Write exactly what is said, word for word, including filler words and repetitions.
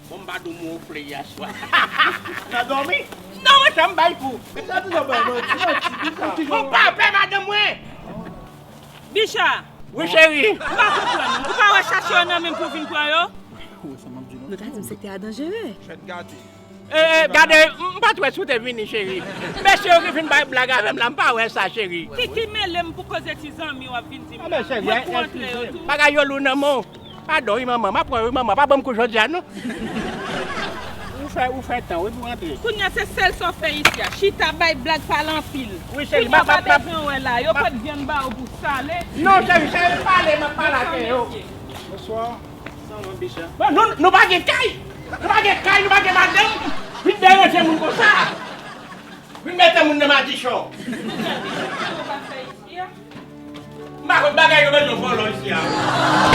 Bon, m pa di w mo w vle yè swa. Nan dòmi? Non, mwen, sa m bay kou. Bicha toujou bay manti, manti, Bicha. Mwen pa pè madanm mwen. Bicha. Wi, cheri. M pa konprann. Ou pa wè chache yo nan men m pou vin pran yo? Nou ta di m sektè a danjere. Fèt gate. Eh, eh, gade, m pa t wè si w te vini, cheri. Mesye yo ki vin bay blag avè m la, m pa wè sa, cheri. Kiki mele m pou koze ti zanmi w ap vin di m la. Mwen pou antre yo tou. Bagay yo lou nan men w. Padon, wi, manman. M ap pran, wi, manman. Pa ban m kou jodi a, non. Ou fè, ou fè tan, wi, pou antre. Kounye a, se sèl sa w fè isi a. Chita, bay blag, pale anpil. Wi, cheri, kounye a, pa bezwen wè la. Yo pot vyann ba ou pou sale. Non, cheri, cheri, pale, m ap pale avè yo. Bonswa. Bon, nou, nou pa gen kay. Nou pa gen kay, nou pa gen madanm. Vin deranje moun konsa. Vin mete moun nan madichon. M pa konn bagay yo bezwen vòlò isi a.